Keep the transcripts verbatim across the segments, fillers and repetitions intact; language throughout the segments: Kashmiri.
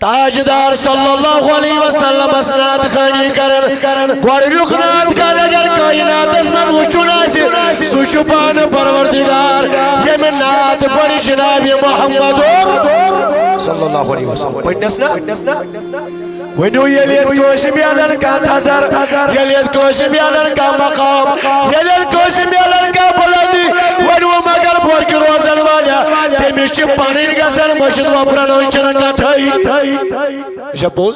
تاجدار صلی اللہ علیہ وسلمس نعت خوانی کران۔ گۄڈٕنیُک نعت خوان اگر کائناتس منٛز وٕچھُن آسہِ، سُہ چھُ پانہٕ پروردگار، ییٚمہِ نعت پٔرۍ جناب محمد صلی اللہ علیہ وسلم۔ پٔرنس نا؟ ؤنِو، ییٚلہِ ییٚتہِ کٲنٛسہِ میلان کانٛہہ تھزر، ییٚلہِ ییٚتہِ کٲنٛسہِ میلان کانٛہہ مقام، ییٚلہِ ییٚتہِ کٲنٛسہِ میلان کانٛہہ بلندی، ؤنِو مگر بورکہِ روزن والیا، تٔمِس چھِ پنٕنۍ گژھان مٔشِد، وۄپرن ہٕنٛز چھنہٕ کتھٕے۔ یہِ چھا پوٚز؟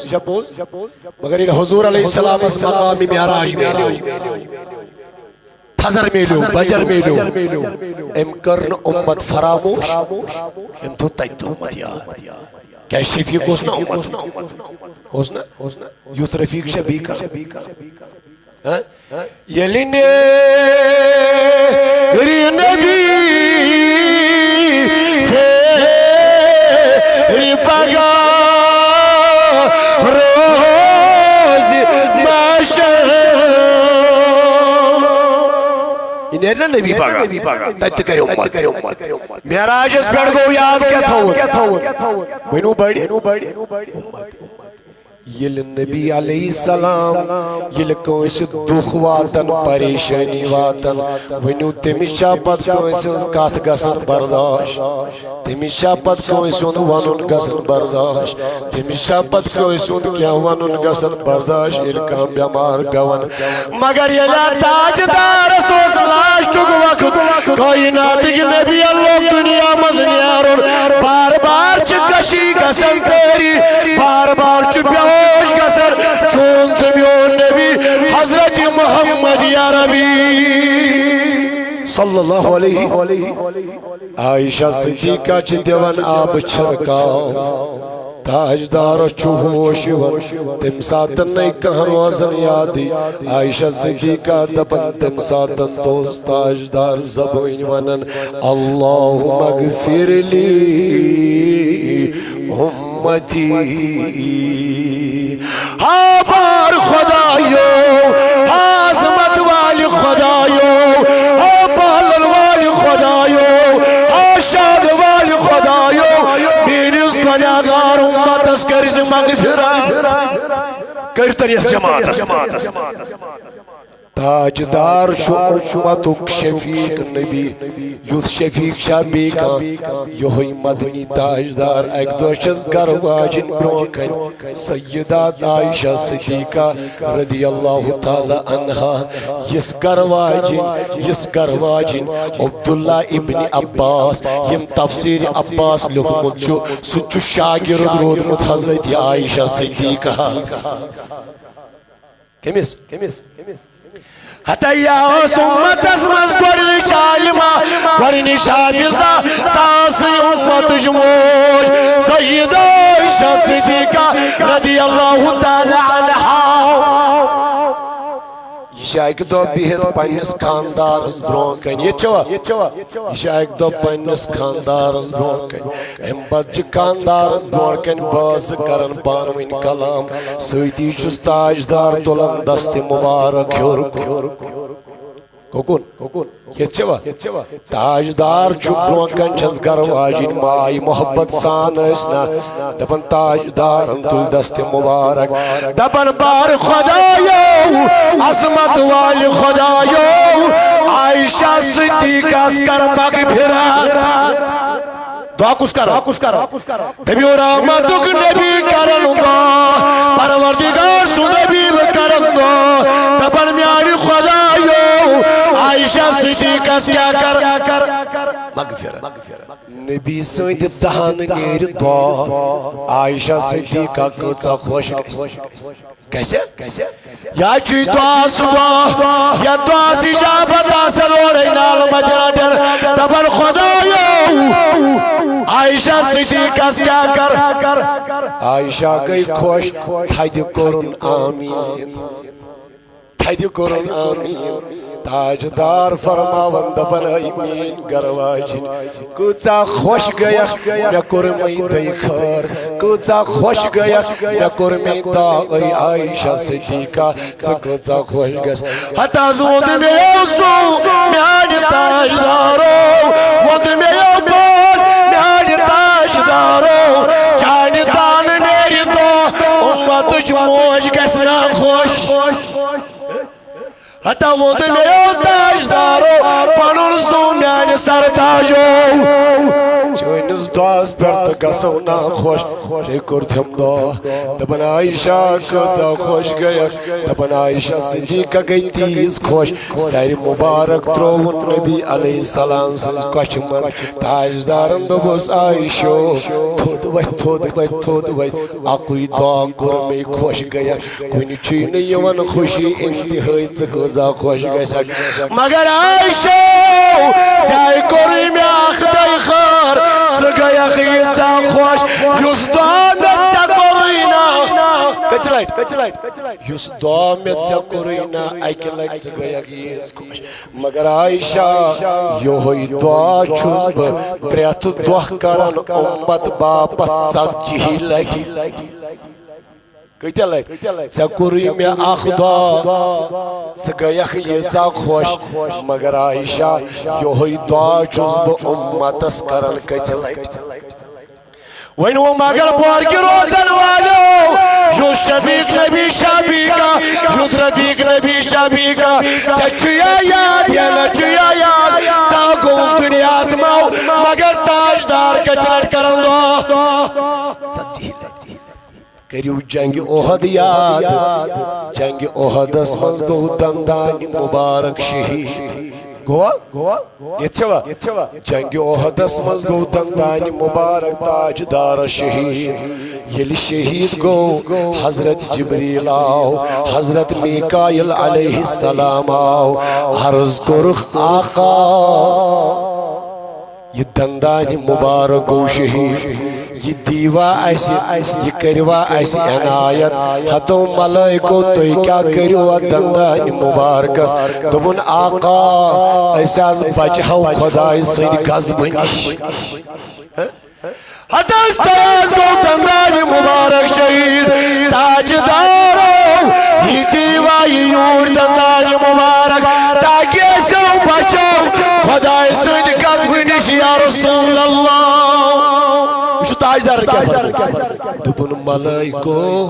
مگر ییٚلہِ حضور علیہ السلامس مقام معراج میلیو، تھزر میلیو، بجر میلیو، أمۍ کٔر نہٕ اُمت فراموش، أمۍ تھوٚو تتہِ تہِ اُمت یاد۔ کیٛازِ شفیق اوس نا اُمت؟ اوس نا؟ یُتھ رفیق چھا بیٚیہِ کانٛہہ؟ ہاں؟ ییٚلہِ نیرِ نبی پھیرِ پگاہ روزِ محشر۔ یہِ نیرِ نا نبی پگاہ، تتہِ تہِ کرِ اُمت۔ معراجس پٮ۪ٹھ گوٚو یاد کیٛاہ تھاوُن؟ ؤنِو بڑِ۔ ییٚلہِ نبی علیہ السلام، ییٚلہِ کٲنٛسہِ دُکھ واتان، پریشٲنی واتان، ؤنِو، تٔمِس چھا پتہٕ کٲنٛسہِ ہٕنٛز کتھ گژھان برداش؟ تٔمِس چھا پتہٕ کٲنٛسہِ ہُنٛد ونُن گژھان برداش؟ تٔمِس چھا پتہٕ کٲنٛسہِ ہُنٛد کینٛہہ ونُن گژھان برداش؟ ییٚلہِ کانٛہہ بٮ۪مار پٮ۪وان، مگر ییٚلہِ اتھ تاجدارس اوس لاسٹُک وقت، کائناتٕکۍ نبی لوگ دُنیا منٛز نیرُن، بار بار چھِ کشی گژھان تٲری، بار بار چھُ بے ہوش گژھان چون تہٕ میون نبی حضرت محمد عربی صلی اللہ علیہ۔ عائشہ صدیقہ چھِ دِوان آبہٕ چھِرکاو۔ تاجدارس چھُ ہوش یِوان، تمہِ ساتہٕ نَے کانٛہہ روزان یادٕے۔ عائشہ صدیقہ دپان، تمہِ ساتہٕ اوس تاجدار زبٲنۍ ونان، اللہم اغفر لی امتی۔ ہا بار خدایو، ہا عظمت والہِ خدایو، ہا پالن والہِ خدایو، ہا شان والہِ خدایو، میٲنِس گناہگار امتس کٔرۍ زِ مغفرت۔ کٔرۍ تو یتھ جماعتس۔ تاجدار چھُ امتُک شفیق نبی۔ یُتھ شفیق چھا بیٚیہِ کانٛہہ؟ یِہوٚے مدنی تاجدار۔ اکہِ دۄہ چھَس گرٕ واجِنۍ برونٛہہ کنہِ سیدہ عائشہ صدیقہ رضی اللہ تعالی عنہا، یِژھ گرٕ واجِنۍ، یِژھ گرٕ واجِنۍ۔ عبداللہ ابن عباس، یِم تفسیر عباس لیوٚکھمُت چھُ، سُہ تہِ چھُ شاگرد روٗدمُت حضرت عائشہ صدیقہ ہس۔ کٔمِس؟ ہتا یہِ ٲس اُمتس منٛز گۄڈٕنِچ عالمہ، گۄڈٕنِچ حافظہ، سۄ ٲسٕے اُمتٕچ موج سیدہ عائشہ صدیقہ رضی اللہ تعالی عنہا۔ یہِ چھِ اکہِ دۄہ بِہِتھ پننِس خاندارس برونٛہہ کنہِ۔ ییٚتہِ چھوا؟ یہِ چھِ اکہِ دۄہ پننِس خاندارس برونٛہہ کنہِ۔ امہِ پتہٕ چھِ خاندارس برونٛہہ کنہِ بٲژ کران پانہٕ ؤنۍ کلام۔ سۭتی چھُس تاجدار تُلان دستِ مبارک ہیوٚر کُن۔ کُکُن؟ ییٚتہِ چھوا؟ تاجدار چھُ برونٛہہ کنہِ چھَس گرٕ واجِنۍ ماے محبت سان ٲسۍ نا دپان، تاجدارن تُل دستِ مبارک، دپان، بار خدایو، عظمت والہِ خدایو، عائشہ صدیقس کر مغفرت۔ دعا کُس کرو؟ دٔپِو، رحمتُک نبی کرن دعا، پروردگار سُنٛد حبیب کرن دعا، دپان، میانہِ خدایو، عائشہ صدیقس کیٛاہ کر؟ مغفرت۔ نبی سٕنٛدِ دہانہٕ نیرِ دعا، عائشہ صدیقہ کۭژاہ خۄش گژھِ۔ گژھِ؟ یا چھُ یہِ دعا سُہ دعا، یا دعا سٕنٛز اجابت آسن اورے نال مدِ رٹن۔ دپن، خدایو، عائشہ صدیقس کیٛاہ کر؟ عائشہ گٔے خۄش، تھدِ کوٚرُن آمیٖن۔ تھدِ کوٚرُن آمیٖن۔ تاجدار فرماوان دپان، اے میٲنۍ گرٕ واجِنۍ، کۭژاہ خۄش گٔیکھ مےٚ کوٚرمَے دعا خٲر، کۭژاہ خۄش گٔیکھ مےٚ کوٚرمَے دعا، اے عائشہ صدیقہ، ژٕ کۭژاہ خۄش گژھ۔ ہتا زوٗد مےٚ سُہ میانہِ تاجدارو، ووٚد مےٚ پان میانہِ تاجدارو، چانہِ دانہٕ نیرِ ہتا ووٚن تہٕ مےٚ، او تاجدارو، پنُن زوٗ میانہِ سر تاجو۔ چٲنِس دۄہس پٮ۪ٹھ تہٕ گژھو نا خۄش، ژےٚ کوٚر تِم دۄہ۔ دپان عائشہ کۭژاہ خۄش گٔیکھ۔ دپان عائشہ صدیقہ گٔے تیٖژ خۄش، سرِ مبارک ترٛووُن نبی علیہ السلام سٕنٛز کۄچھِ منٛز۔ تاجدارن دوٚپُس، عائشو، تھوٚد وۄتھ، تھوٚد وۄتھ، تھوٚد وۄتھ۔ اکُے دۄہ کوٚر مےٚ خۄش گٔیکھ۔ کُنہِ چھُے نہٕ یِوان خوشی انتہٲئی، ژٕ کۭژاہ خۄش گژھکھ۔ مگر عائشو، ژےٚ کوٚرُے مےٚ اکھ دۄہ خٲر، ژٕ گٔیکھ ییٖژاہ خۄش۔ یُس دۄہ مےٚ ژےٚ کوٚرُے نا، کٔژِ لٹہِ؟ یُس دۄہ مےٚ ژےٚ کوٚرُے نا، اکہِ لٹہِ ژٕ گٔیکھ ییٖژ خۄش۔ مگر عائشہ، یِہوٚے دۄہ چھُس بہٕ پرٛٮ۪تھ دۄہ کران اُمت باپتھ ژتجی لٹہِ۔ کۭتیاہ لٹہِ؟ ژےٚ کوٚرُے مےٚ اکھ دۄہ، ژٕ گٔیکھ ییٖژاہ خۄش۔ مگر عائشہ، یِہوٚے دۄہ چھُس بہٕ اُمتس کران کٔژِ لٹہِ؟ وۄنۍ ووٚن مگر پورکہِ روزن والٮ۪و، یُس شفیق نبی شفیقہ، یُس رفیق نبی شفیقہ، ژےٚ چھُیا یاد یا نہ چھُیا یاد؟ ژٕ گوٚو دُنیاہس ماو، مگر تاجدار کٔژِ لٹہِ کران دۄہ؟ ژتجی لٹہِ۔ کٔرِو جنگِ احد یاد۔ جنگِ احدس منٛز گوٚو دندانہِ مبارک شہید۔ گوٚوا؟ ییٚتہِ چھوا؟ جنگِ احدس منٛز گوٚو دندانہِ مبارک تاجدار شہید۔ ییٚلہِ شہید گوٚو، حضرت جبریل آو، حضرت میکائیل علیہ السلام آو، عرض کوٚرُکھ، آقا، یہِ دندانہِ مبارک گوٚو شہید، یہِ دیوا اسہِ، یہِ کٔروا اسہِ عنایت۔ ہتو ملائکو، تُہۍ کیٛاہ کٔرِو اتھ دندانہِ مبارکس؟ دوٚپُن، آقا، أسۍ حظ بچہو خۄداے سٕنٛدِ غضبہٕ نِش۔ ہتس تاج گوٚو دندانہِ مبارک شہید۔ تاجدارو، یہِ دیوا یہِ یوٗرۍ دندانہِ مبارک، تاکہِ أسۍ بچو خۄداے سٕنٛدِ غضبہٕ نِش، یا رسول اللہ۔ وٕچھِو تاجدارن کیٛاہ فرموو۔ دوٚپُن، ملائکو،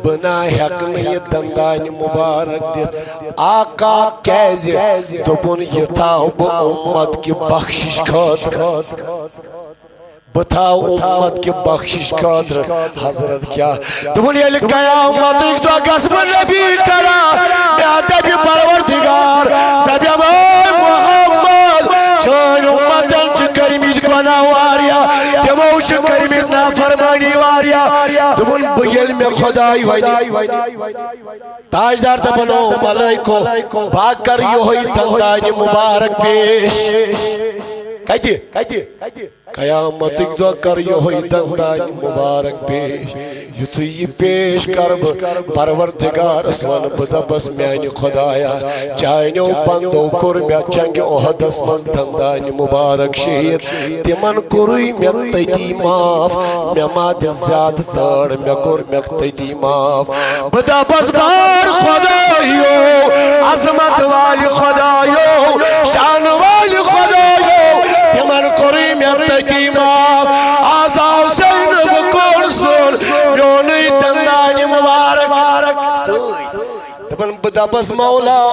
بہٕ نہ ہٮ۪کہٕ نہٕ یہِ دندانہِ مبارک دِتھ۔ آقا، کیٛازِ؟ دوٚپُن، یہِ تھاو بہٕ اُمت کہِ بخشش خٲطرٕ۔ بہٕ تھاو اُمت کہِ بخشش خٲطرٕ۔ حضرت کیٛاہ؟ دوٚپُن، ییٚلہِ قیامتٕکۍ دۄہ گژھٕ بہٕ نبی کرا، مےٚ دَپہِ پروردگار، دَپٮ۪م، اے محمد، چٲنۍ اُمتن چھِ کٔرمٕتۍ گۄناہ واریاہ، تِمو چھِ کٔرمٕتۍ نافرمٲنی واریاہ۔ دوٚپُن، بہٕ ییٚلہِ مےٚ خۄداے وَنہِ، تاجدار دَپان، او ملائکو، بہٕ کر یِہوٚے دندانہِ مبارک پیش۔ کتہِ؟ قیامتٕکۍ دۄہ کر یِہوٚے دندانہِ مبارک پیش۔ یُتھُے یہِ پیش کر بہٕ، پروردگارس ونہٕ بہٕ، دپس، میانہِ خۄدایا، چانیو بندو کوٚر مےٚ جنگِ احدس منٛز دندانہِ مبارک شہید، تِمن کوٚرُے مےٚ تٔتی معاف۔ مےٚ ما دِ زیادٕ تٲڑ، مےٚ کوٚر مےٚ تٔتی معاف۔ بہٕ دپس، بار خۄدایو، عظمت والہِ خۄدایو، شان والہِ خۄدایو، تِمن کوٚرُے مےٚ تٔتی معاف۔ آز آو سُے نہٕ بہٕ کون سُن، میونُے دندانہِ مبارک سۭتۍ۔ دپان، بہٕ دپس، مولا،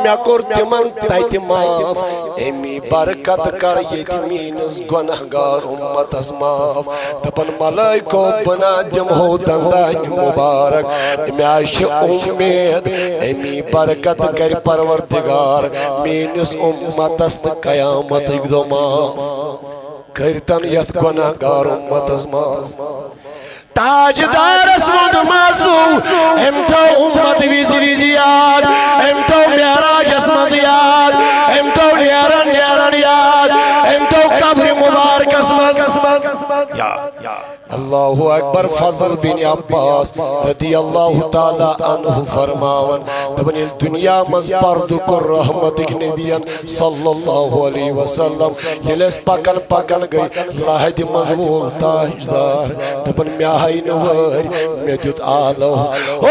مےٚ کوٚر تِمن تتہِ معاف، امی برکت کر ییٚتہِ میٲنِس گۄناہ گار اُمتس معاف۔ دپان، ملائکو، بہٕ نا دِمہو دندانہِ مبارک، مےٚ چھِ اُمید، امی برکت کرِ پروردگار میٲنِس اُمتس تہٕ قیامتٕکۍ دۄہ معاف۔ کٔرتن یتھ گۄناہ گار اُمتس معاف۔ تاجدارس ووٚن مزٕ، أمۍ تھٲو اُمت وِزِ وِزِ یاد، أمۍ تھٲو معراجس منٛز یاد، أمۍ تھٲو نیران نیران یاد، أمۍ تھٲو قبرِ مبارکس منٛز یاد۔ اللہ اکبر۔ فضل بن عباس رضی اللہ تعالیٰ عنہ فرماوان، دپان، ییٚلہِ دُنیا منٛز پردٕ کوٚر رحمتٕکۍ نبین صلی اللہ علیہ وسلم، ییٚلہِ أسۍ پکان پکان گٔے، لحدِ منٛز وول تاجدار، دپان، مےٚ ہاے نہٕ وٲرۍ، مےٚ دیُت آلو۔ او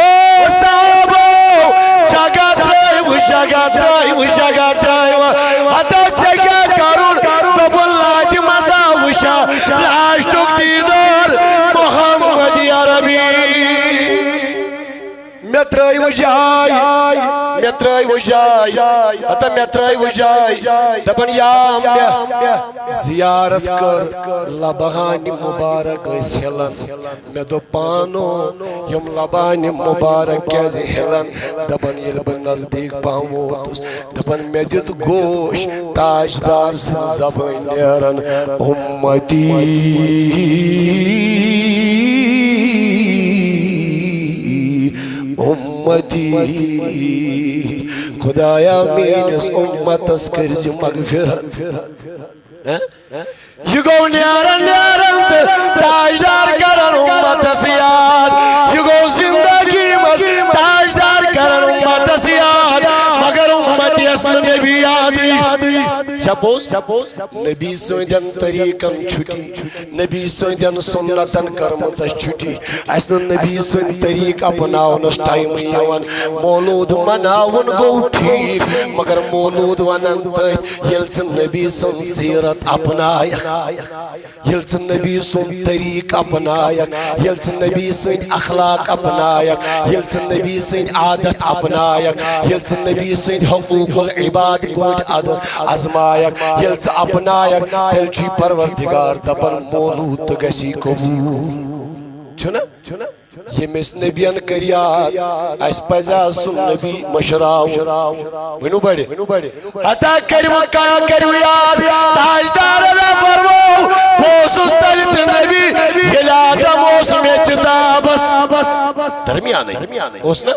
صحابو، جگہ ترٛٲیِو، جگہ ترٛٲیِو، جگہ ترٛٲیِو۔ ہتا ژےٚ کیٛاہ کرُن؟ دوٚپُن، لحدِ منٛز آو وٕچھان لاسٹُک دیٖدار محمد عربی۔ مےٚ ترٲیوٕ جاے، مےٚ ترٲیوٕ جاے، ہتا مےٚ ترٲیوٕ جاے۔ دپان یا مےٚ زیارت کٔر لبہانہِ مبارک ٲسۍ ہِلان۔ مےٚ دوٚپ پانو، یِم لبانہِ مبارک کیازِ ہِلان؟ دپان ییٚلہِ بہٕ نزدیٖک پہم ووتُس، دپان مےٚ دیُت گوش تاجدار سٕنٛز زبٲنۍ نیران، امتی، امتی، خدایا میٲنِس امتس کٔرزِ مغفرت۔ ہہ؟ یہِ گوٚو نیران نیران تہٕ تاجدار کران امتس یاد۔ یہِ گوٚو زندگی منٛز تاجدار کران امتس یاد، مگر امت یس نہٕ نبی یادٕے۔ چھا پوٚز؟ نبی سٕنٛدٮ۪ن طریٖقن چھُٹی، نبی سٕنٛدٮ۪ن سُنتن کٔرمٕژ اَسہِ چھُٹی۔ اَسہِ نہٕ نبی سٕنٛدۍ طریٖقہٕ اپناونس ٹایمٕے یِوان۔ مولوٗد مناوُن گوٚو ٹھیٖک، مگر مولوٗد ونان تٔتھۍ ییٚلہِ ژٕ نبی سٕنٛز سیرت اپنایکھ، ییٚلہِ ژٕ نبی سُنٛد طریٖق اپنایکھ، ییٚلہِ ژٕ نبی سٕنٛدۍ اخلاق اپنایکھ، ییٚلہِ ژٕ نبی سٕنٛدۍ عادت اپنایکھ، ییٚلہِ ژٕ نبی سٕنٛدۍ حقوق العباد پٲٹھۍ اد-، ازمایکھ، ییٚلہِ ژٕ اپنایکھ، تیٚلہِ چھُے پروردگار دپان مولوٗد تہٕ گژھی قبوٗل۔ چھُنہ؟ ییٚمِس نبین کٔر یاد، اَسہِ پَزِ آز سُہ نبی مٔشراوُن۔ ؤنِو بڑِ۔ ہتا کٔرِو کا-، کٔرِو یاد، تاجدارن فرموو، بہٕ اوسُس تیٚلہِ تہِ نبی، ییٚلہِ آدم اوس میٚژِ دابس درمیانٕے۔ اوس نہ؟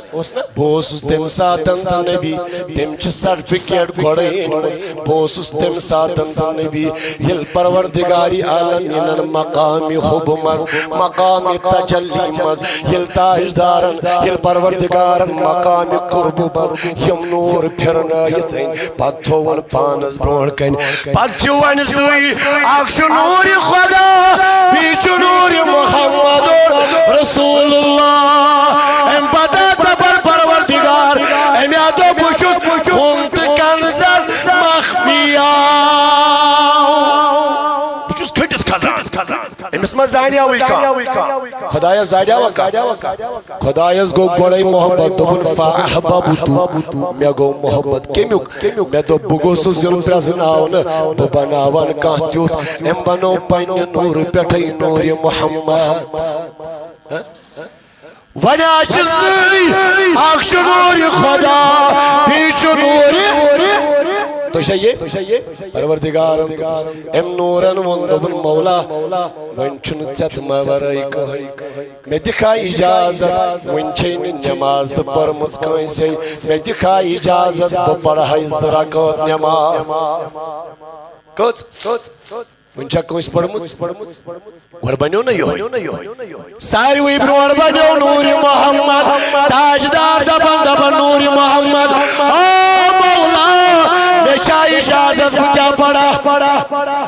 بہٕ اوسُس تَمہِ ساتن تہِ نبی، تٔمۍ چھِ سرٹیفکیٹ گۄڈَے أنمٕژ۔ بہٕ اوسُس تَمہِ ساتن تہِ نبی، ییٚلہِ پروردگار عالمینن مقامِ حب منٛز، مقامِ تجلی منٛز، ییٚلہِ تاجدارن، ییٚلہِ پروردگارن مقامِ قرب منٛز یِم نوٗر پھِرنٲیِتھ أنۍ، پتہٕ تھووُن پانس برونٛٹھ کنہِ۔ پتہٕ چھُ وۄنۍ سُے، اکھ چھُ نوٗرِ خدا، بیٚیہِ چھُ نوٗرِ محمد رسول اللہ۔ امہِ پتہٕ دپان پروردگار، امہِ دۄہ بہٕ چھُس کُن تہٕ کنزن مخفیا۔ بہٕ چھُس کھٔٹِتھ کھسان۔ أمِس ما زانیاوٕے کانٛہہ؟ خدایس زانیاوا کانٛہہ؟ خدایس گوٚو گۄڈے محبت، دوٚپُن، "فاحببت"، مےٚ گوٚو محبت۔ کمیُک؟ مےٚ دوٚپ، بہٕ گوٚژھُس یُن پرٛزناونہٕ، بہٕ بناوَن کانٛہہ تیُتھ۔ أمۍ بنوو پننہِ نوٗرٕ پٮ۪ٹھٕے نوٗرِ محمد۔ ہہ؟ وۄنۍ آز چھِ زٕے، اکھ چھُ نوٗرِ خدا، بیٚیہِ چھُ نوٗرِ۔ تُہۍ چھا یہِ؟ پروردگارن دوٚپُس، أمۍ نوٗرن ووٚن، دوٚپُن، "مولا، وۄنۍ چھُنہٕ ژےٚ تہٕ مےٚ ورٲے کٕہٕنۍ۔ مےٚ دِکھا اجازت، وۄنۍ چھے نہٕ نٮ۪ماز تہٕ پٔرمٕژ کٲنٛسے۔ مےٚ دِکھا اجازت، بہٕ پرہے زٕ رکعت نٮ۪ماز۔" کٔژ؟ وۄنۍ چھا کٲنٛسہِ پٔرمٕژ؟ گۄڈٕ بنیو نہ یِہوٚے۔ ساروٕے برونٛٹھ بنیو نوٗرِ محمد۔ تاجدار دپان، دپان، "نوٗرِ محمد، او مولا، مےٚ چھا اجازت، بہٕ کیٛاہ پرا؟"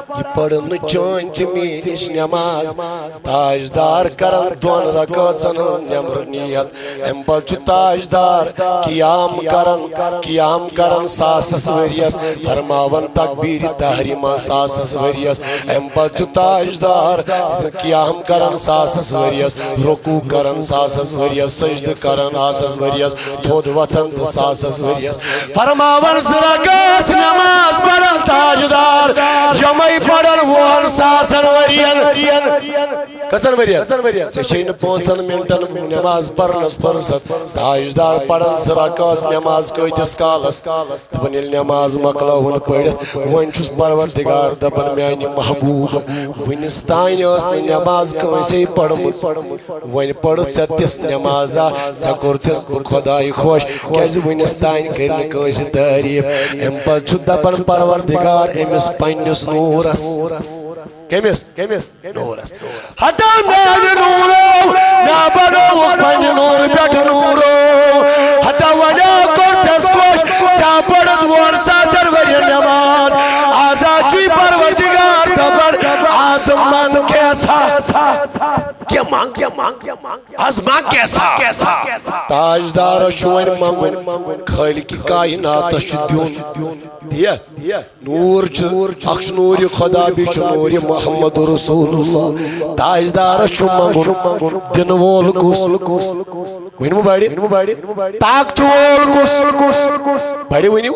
یہِ پٔر نہٕ چٲنۍ تہِ میٲنِس نٮ۪ماز۔ تاجدار کران دۄن رکٲژن ہٕنٛز نٮ۪مرٕ نیت۔ امہِ پتہٕ چھُ تاجدار قیام کران، قیام کران ساسس ؤرۍیس، فرماوان تکبیرِ تحریمہ ساسس ؤرۍیس۔ امہِ پتہٕ چھُ تاجدار قیام کران ساسس ؤرۍیس، رکوع کران ساسس ؤرۍیس، سجدٕ کران ساسس ؤرۍیس، تھوٚد وۄتھان تہٕ ساسس ؤرۍیس۔ فرماوان زٕ رکعت نماز پران تاجدار، یمے پران وُہن ساسن ؤرۍین۔ کٔژن ؤرۍین؟ ژےٚ چھے نہٕ پانٛژن منٹن نماز پرنس فرصت۔ تاجدار پران زٕ رکعت نماز کۭتِس کالس؟ دپان، ییٚلہِ نماز مۄکلٲوٕن پٔرِتھ، وۄنۍ چھُس پروردگار دپان، میانہِ محبوب، وُنِس تام ٲس نہٕ نماز کٲنٛسے پٔرمٕژ، وۄنۍ پٔرٕتھ ژےٚ تِژھ نمازا، ژےٚ کوٚرتھس بہٕ خۄداے خۄش، کیازِ وُنِس تام کٔرۍ نہٕ کٲنٛسہِ تعریٖف۔ امہِ پتہٕ چھُ دپان پروردگار أمِس پننِس نوٗرس۔ کٔمِس؟ نوٗرس۔ ہتا میانہِ نوٗرو، مےٚ بنووُکھ پننہِ نوٗرٕ پٮ۪ٹھ نوٗرو۔ ہتا وۄنۍ آو کوٚر تس خۄش، ژےٚ پٔرٕتھ وُہن ساسن ؤرین نماز۔ آز آو چھُے پروردگار دپان، آز منگ کینٛژھا۔ کینٛہہ منگ، از منگ کیسا؟ تاجدارس چھُ وۄنۍ منگُن، خالق کائناتس چھُ دیُن۔ دِیا۔ نوٗر چھُ، اکھ چھُ نوٗرِ خدا، بیٚیہِ چھُ نوٗرِ محمد رسول اللہ۔ تاجدارس چھُ منگُن، دِنہٕ وول کُس؟ ؤنِو بڑِ۔ طاقتہٕ وول کُس؟ بڑِ ؤنِو۔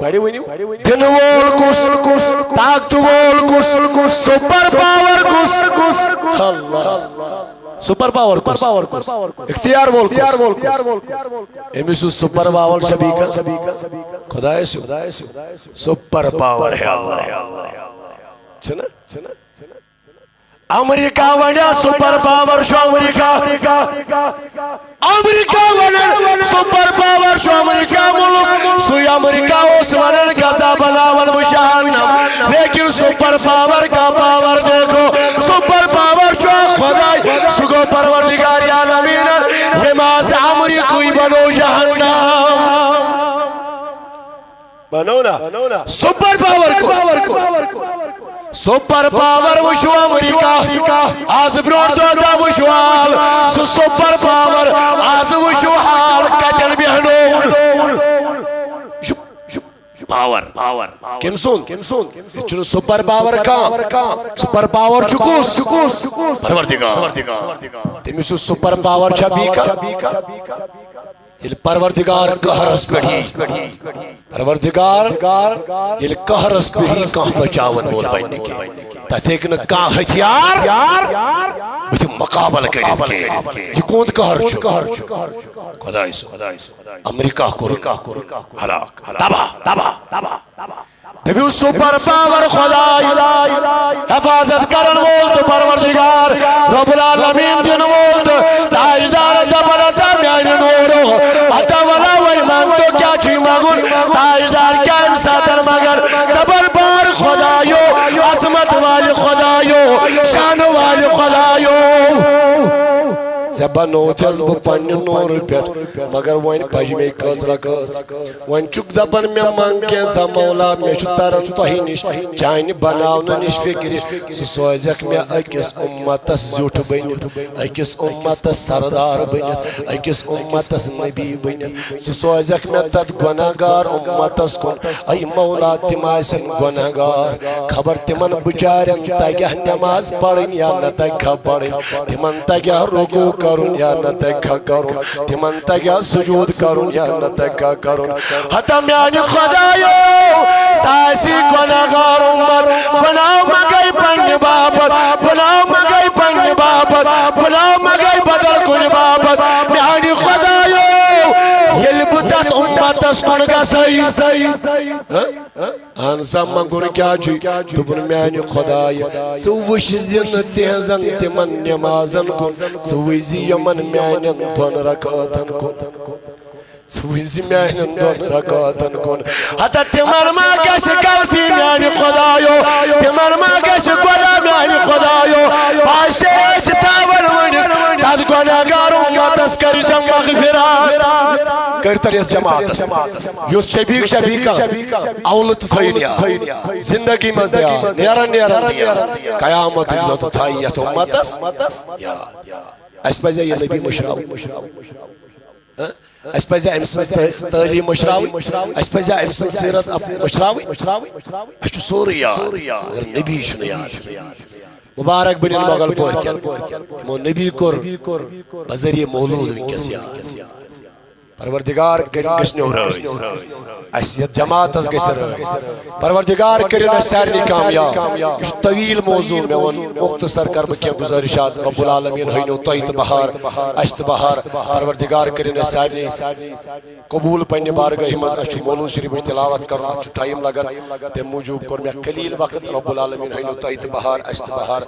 دِنہٕ وول کُس؟ طاقتہٕ وول کُس؟ سپر پاور کُس؟ اللہ۔ سپر پاور کُس؟ اختیار وول کُس؟ أمِس یُس سپر پاور چھا بیٚیہِ کانٛہہ؟ خدایس ہیوٚو۔ سپر پاور ہے اللہ۔ چھُنہ؟ امریکہ ونیا سپر پاور چھُ امریکہ۔ امریکہ ونان سپر پاور چھُ امریکہ ملک۔ سُے امریکہ اوس ونان غزہ بناون بہٕ جہنم۔ لیکن سپر پاور کا پاور دیکھو۔ سپر پاور چھُ اکھ خداے۔ سُہ گوٚو پروردگار عالمین۔ ییٚمہِ آز امریکہٕے بنوو جہنم۔ بنو نا۔ سپر پاور کُس؟ سپر پاور وٕچھو امریکہ۔ آز برونٛٹھ دۄہ دۄہ وٕچھو حال۔ سُہ سپر پاور آز وٕچھو حال کتٮ۪ن بیہنووُن۔ یہِ چھُ پاور۔ کٔمۍ سُنٛد؟ ییٚتہِ چھُنہٕ سپر پاور کانٛہہ۔ سپر پاور چھُ کُس؟ پروردگار۔ تٔمِس یُس سپر پاور چھا بیٚیہِ کانٛہہ؟ ییٚلہِ پروردگار قہرس پٮ۪ٹھ یی، پروردگار ییٚلہِ قہرس پٮ۪ٹھ یی، کانٛہہ بچاون وول بنہِ نہٕ کینٛہہ۔ تتھ ہیٚکہِ نہٕ کانٛہہ ہتھیار بُتھِ مقابلہٕ کٔرِتھ کینٛہہ۔ یہِ کُہُنٛد قہر چھُ؟ خدایہِ سُنٛد۔ امریکہ کوٚرُن ہلاک، تباہ۔ دٔپِو، سپر پاور خداے، حفاظت کرن وول تہٕ پروردگار، رب العالمین دِنہٕ وول تہٕ تاجدارس دپان، ہتا میانہِ نوٗرو، ہتا ولا وۄنۍ منگ تو کیٛاہ چھُے منگُن؟ تاجدار کیٛاہ امہِ ساتن منگان؟ دپان، بار خدایو، عظمت والہِ خدایو، شانہٕ والہِ خدایو، ژےٚ بنووتھس بہٕ پننہِ نوٗرٕ پٮ۪ٹھ، مگر وۄنۍ پجہِ مے کٔژ رکٲژ۔ وۄنۍ چھُکھ دپان مےٚ منگ کینٛژھا مولا، مےٚ چھُ تران تۄہہِ نِش چانہِ بناونہٕ نِش فکرِ۔ ژٕ سوزکھ مےٚ أکِس اُمتس زیُٹھ بٔنِتھ، أکِس اُمتس سردار بٔنِتھ، أکِس اُمتس نبی بٔنِتھ۔ ژٕ سوزکھ مےٚ تتھ گۄناہ گار اُمتس کُن۔ اے مولا، تِم آسن گۄناہ گار، خبر تِمن بچارٮ۪ن تگیہ نماز پرٕنۍ یا نہ تگہِ ہا پرٕنۍ، تِمن تگیہ رکوع کرُن یا نہ تگہِ ہا کرُن، تِمن تگیہ سجود کرُن یا نہ تگہِ ہا کرُن۔ ہتا میانہِ خدایو، سُہ آسی گۄناہ گار اُمت، بناو مگے پننہِ باپتھ، بناو مگے پننہِ باپتھ، بناو مگے بدل کُنہِ باپتھ۔ میانہِ خدایو، ییٚلہِ بہٕ تتھ اُمتس کُن گژھے، ہہ؟ اہن سا، منگُن کیٛاہ چھُے؟ دوٚپُن، میانہِ خدایہِ، ژٕ وٕچھ زِ نہٕ تِہنٛزن تِمن نمازن کُن، ژٕ وٕچھ زِ یِمن میانٮ۪ن دۄن رکعتن کُن، ژٕ وٕچھ زِ میانٮ۪ن دۄن رکعتن کُن۔ ہتا تِمن ما گژھِ غلطی میانہِ خدایو؟ تِمن ما گژھِ گۄناہ میانہِ خدایو؟ باسے أسۍ تھاون ؤنِتھ، تتھ گۄناہ گار اُمتس کٔرۍ زِ مغفرت۔ کٔرۍ تن یتھ جماعتس یُتھ شفیق شفیقہ اولہٕ تہٕ تھٲیِن یاد۔ زندگی منٛز تہِ یاد، نیران نیران تہِ یاد۔ قیامتٕکۍ دۄہ تہِ تھایہِ یتھ اُمتس یاد۔ اسہِ پزِ یہِ نبی مٔشراوُن۔ ہہ؟ اسہِ پزِ أمۍ سٕنٛز تہ-، تعلیٖم مٔشراوٕنۍ۔ اسہِ پزِ أمۍ سٕنٛز سیرت اپ-، مٔشراوٕنۍ۔ اسہِ چھُ سورُے یاد، مگر نبی چھُنہٕ یاد۔ مبارک بٔنِن مغل پورکٮ۪ن، یِمو نبی کوٚر بذریعہ مولود وٕنکیٚس یاد۔ پروردگار کٔرِن گٔژھنو رٲضۍ۔ اسہِ یتھ جماعتس گٔژھِ رٲضۍ۔ پروردگار کٔرِن اسہِ سارنٕے کامیاب۔ یہِ چھُ طویل موضوع، مےٚ ووٚن مختصر کرٕ بہٕ کینٛہہ گزٲرِشات۔ رب العالمین ہٲینو تۄہہِ تہٕ بہار، اسہِ تہٕ بہار۔ پروردگار کٔرِن اسہِ سارنٕے قبول پننہِ بارگاہہِ منٛز۔ اسہِ چھُ مولود شریفٕچ تلاوت کرُن، اتھ چھُ ٹائم لگان، تمہِ موٗجوٗب کوٚر مےٚ قلیل وقت۔ رب العالمین ہٲینو تۄہہِ تہٕ بہار، اسہِ تہٕ بہار۔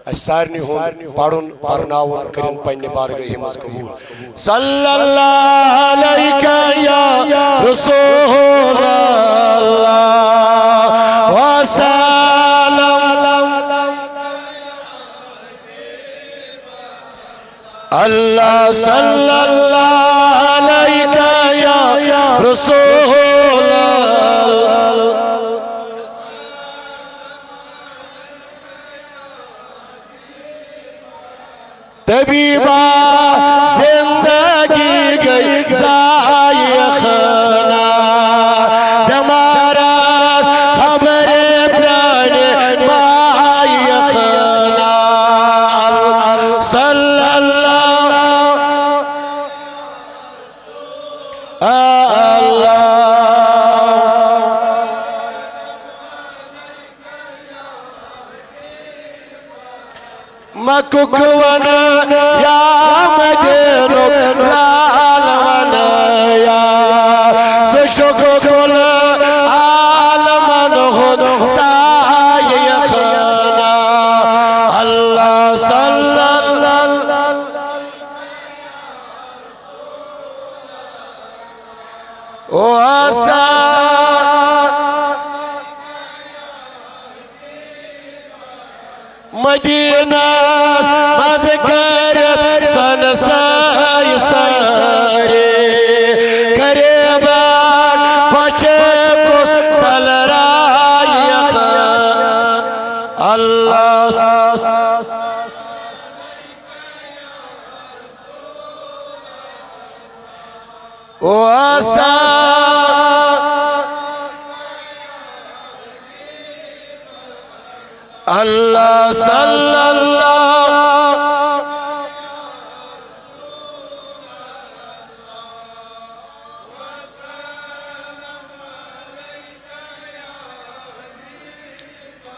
اسہِ سارنٕے ہُنٛد پرُن، پرناوُن کٔرِن پننہِ بارگاہہِ منٛز قبول۔ صلی اللہ علیک یا رسول اللہ وسلم۔ اللہ صلی اللہ علیک یا رسول اللہ۔ تبھی کُک ونہٕ یا مدینُک لال ونہٕ یا، ژٕ چھُکھ کُل عالمن ہُنٛد سایہِ خانہ۔ اللہ صلی اللہ وسلم۔ مدینس منٛز کٔرِتھ سۄنہٕ سٲے سٲری، غریبن پچے کُس ژلرایہِ۔ اللہ وسلم۔ اللہ صلی اللہ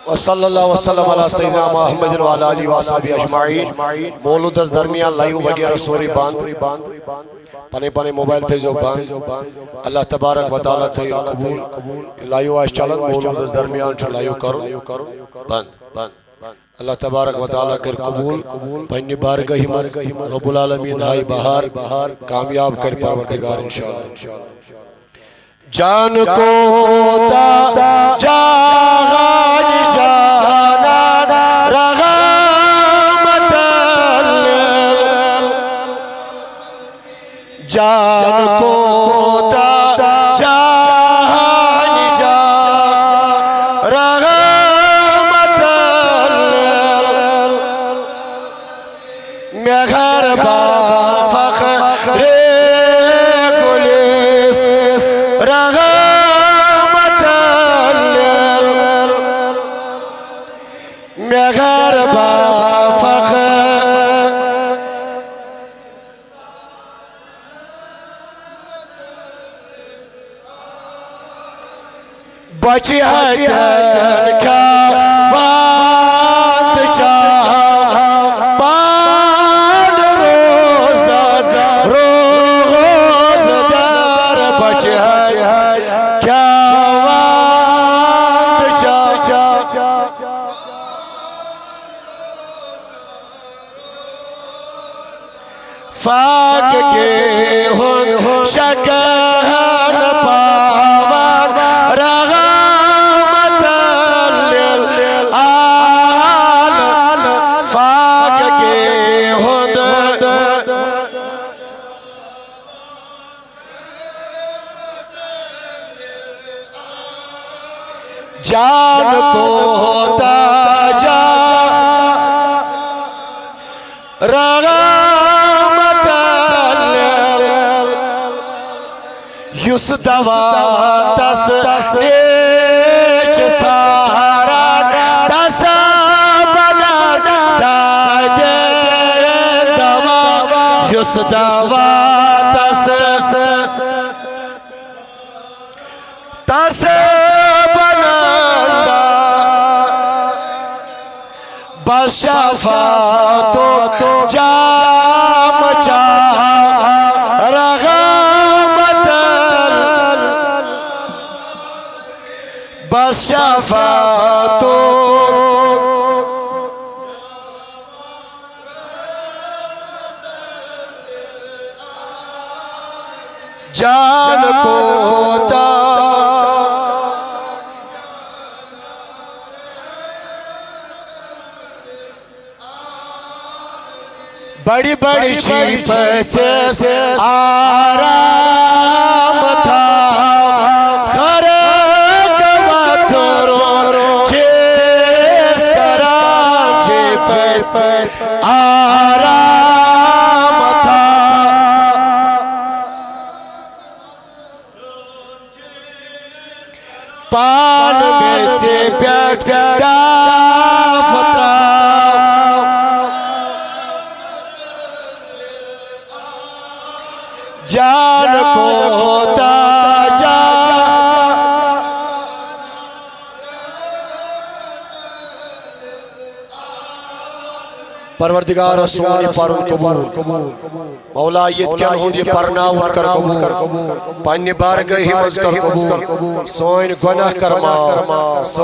وصلی اللہ وسلم علی سیدنا محمد وعلی آلہ وصحبہ اجمعین۔ مولودس درمیان لائیو وغیرہ سورُے بند۔ پنٕنۍ پنٕنۍ موبائل تھٲیزیو بند۔ اللہ تبارک و تعالیٰ تھٲیِن قبول۔ لائیو آسہِ چلان، مولودس درمیان چھُ لائیو کرُن بند۔ اللہ تبارک و تعالیٰ کٔرۍ قبول پننہِ بارگاہہِ منٛز۔ رب العالمین ہاوِ بہار، کامیاب کرِ پروردگار انشاءاللہ۔ جان کوتاہ جہان جانان رحمت لل۔ جان کوتاہ جہان جانان رحمت لل۔ مہربان فخر گلیس رحمت لل۔ مہربان فخر بچہِ ہتن کھیاوان تہٕ چاوان، پانہٕ روزان روزدار۔ بچہِ ہتن کھیاوان تہٕ چاوان، فاقگی ہُنٛد شکن پاوان رحمت للعالم۔ فاقگی ہُنٛد جان کوتاہ جان رحمت لل۔ یُس دوا تس نیچ سہاران، تس بنان دادِ دوا۔ یُس دوا تس تس بنان دوا۔ بس شفاعتُک جام چاو رحمت لل۔ بس شفاعتُک جان کوتاہ۔ بڑِ بڑِ چھی پٔژھِس آرام تھاو، خرک وتھرُن چھِس کران، چھی پٔژھِس آرام تھاو۔ پان میٚژِ پٮ۪ٹھ ڈاپھ ترٛاو۔ جان کوتاہ جان۔ پروردگار، سون یہِ پرُن قبول۔ مولا، ییٚتہِ کٮ۪ن ہُنٛد یہِ پرناوُن کر قبول۔ پننہِ بارگاہہِ منٛز کر قبول۔ سٲنۍ گۄناہ کر معاف۔